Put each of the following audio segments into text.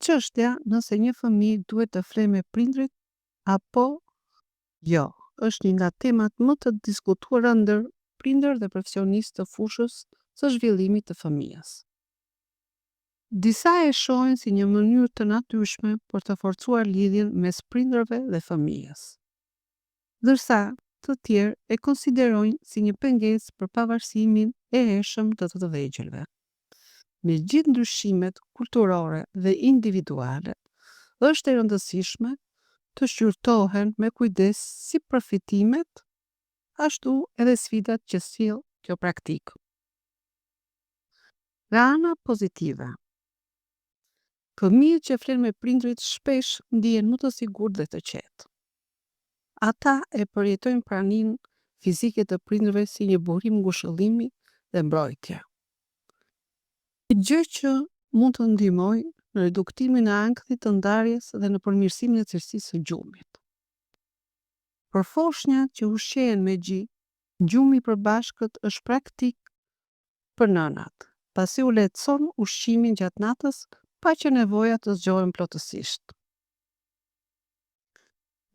Çështja nëse një fëmijë duhet të flejë me prindërit apo jo, është një nga temat më të diskutuara ndër prindër dhe profesionistë të fushës së zhvillimit të fëmijës. Disa e shohin si një mënyrë të natyrshme për të forcuar lidhjen mes prindërve dhe fëmijës, ndërsa të tjerë e konsiderojnë si një pengesë për pavarësimin e hershëm të të vegjëlve. Me gjithë ndryshimet kulturore dhe individuale, është e rëndësishme të shqyrtohen me kujdes si përfitimet, ashtu edhe sfidat që sjell kjo praktikë. Nga ana pozitive, fëmijët që flenë me prindërit shpesh ndihen më të sigurt dhe të qetë. Ata e përjetojnë praninë fizike të prindërve si një burim ngushëllimi dhe mbrojtje. Gjë që mund të ndihmojë në reduktimin e ankthit të ndarjes dhe në përmirësimin e cilësisë së gjumit. Për foshnjat që ushqehen me gji, gjumi i përbashkët është praktik për nënat, pasi u lehtëson ushqimin gjatë natës pa qenë nevoja të zgjohen plotësisht.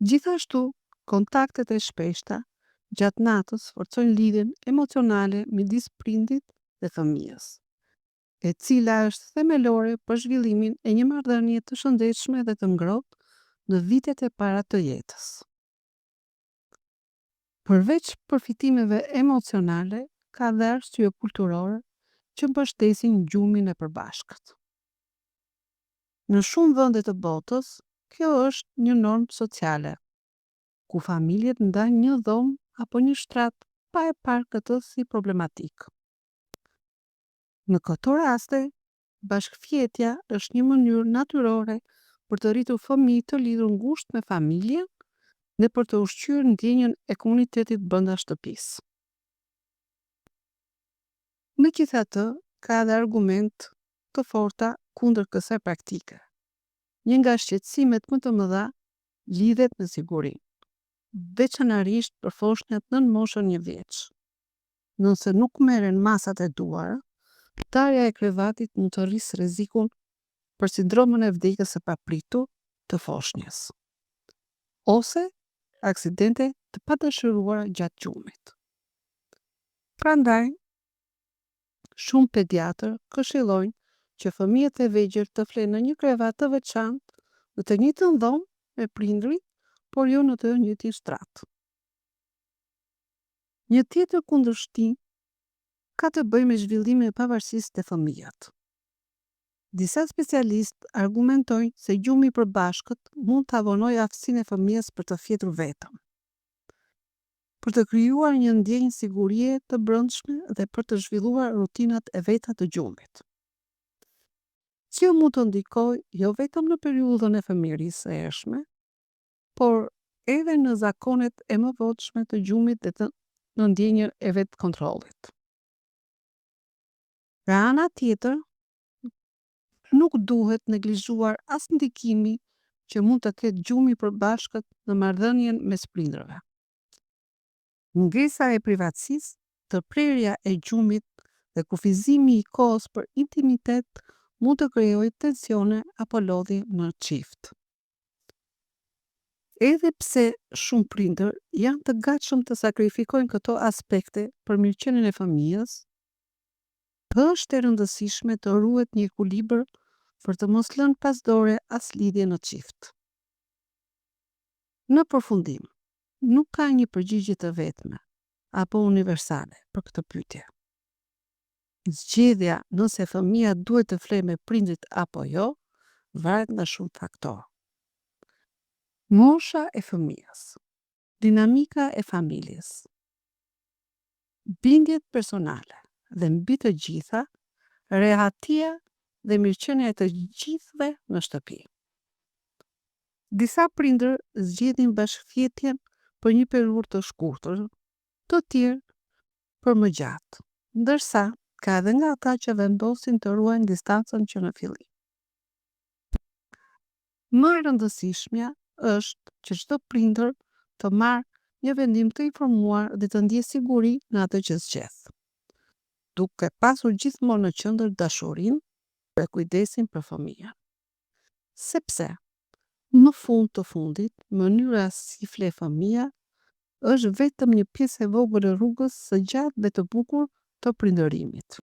Gjithashtu, kontaktet e shpeshta gjatë natës forcojnë lidhjen emocionale midis prindit dhe fëmijës, e cila është themelore për zhvillimin e një marrëdhënie të shëndetshme dhe të ngrohtë në vitet e para të jetës. Përveç përfitimeve emocionale, ka dhe arsye kulturore që mbështesin gjumin e përbashkët. Në shumë vende të botës, kjo është një normë sociale, ku familjet ndajnë një dhomë apo një shtrat pa e parë këtë si problematik. Në këto raste, bashkëfjetja është një mënyrë natyrore për të rritur fëmijë të lidhur ngushtë me familjen dhe për të ushqyer ndjenjën e komunitetit brenda shtëpisë. Megjithatë, ka edhe argument të forta kundër kësaj praktike. Një nga shqetësimet më të mëdha lidhet me sigurinë, veçanërisht për foshnjat nën moshën një vjeç. Nëse nuk merren masat e duhura, ndarja e krevatit mund të rrisë rrezikun për sindromën e vdekjes së papritur të foshnjës ose aksidente të padëshiruara gjatë gjumit. Prandaj, shumë pediatër këshillojnë që fëmijët e vegjël të flenë në një krevat të veçantë në të njëjtën dhomë me prindërit, por jo në të njëjtin shtrat. Një tjetër kundërshtim ka të bëjë me zhvillimin e pavarësisë te fëmijët. Disa specialistë argumentojnë se gjumi i përbashkët mund ta vonojë aftësinë e fëmijës për të fjetur vetëm, për të krijuar një ndjenjë sigurie të brendshme dhe për të zhvilluar rutinat e veta të gjumit. Kjo mund të ndikojë jo vetëm në periudhën e fëmijërisë së hershme, por edhe në zakonet e mëvonshme të gjumit dhe të në ndjenjën e vetëkontrollit. Nga ana tjetër, nuk duhet neglizhuar as ndikimi që mund të ketë gjumi i përbashkët në marrëdhënien mes prindërve. Mungesa e privatësisë, ndërprerja e gjumit dhe kufizimi i kohës për intimitet mund të krijojë tensione apo lodhje në çift. Edhe pse shumë prindër janë të gatshëm të sakrifikojnë këto aspekte për mirëqenien e fëmijës, është e rëndësishme të ruhet një ekuilibër për të mos lënë pas dore as lidhje në çift. Në përfundim, nuk ka një përgjigje të vetme apo universale për këtë pyetje. Zgjedhja nëse fëmija duhet të flejë me prindërit apo jo, varet nga shumë faktorë. Mosha e fëmijës, dinamika e familjes, bindjet personale dhe mbi të gjitha, rehatia dhe mirëqenia e të gjithëve në shtëpi. Disa prindër zgjedhin bashkëfjetjen për një periudhë të shkurtër, të tjerë për më gjatë, ndërsa ka edhe nga ata që vendosin të ruajnë distancën që në fillim. Më e rëndësishmja është që çdo prindër të marrë një vendim të informuar dhe të ndjejë siguri në atë që zgjedh, duke pasur gjithmonë në qendër dashurinë dhe kujdesin për fëmijën. Sepse, në fund të fundit, mënyra si fle fëmija është vetëm një pjesë e vogël e rrugës së gjatë dhe të bukur të prindërimit.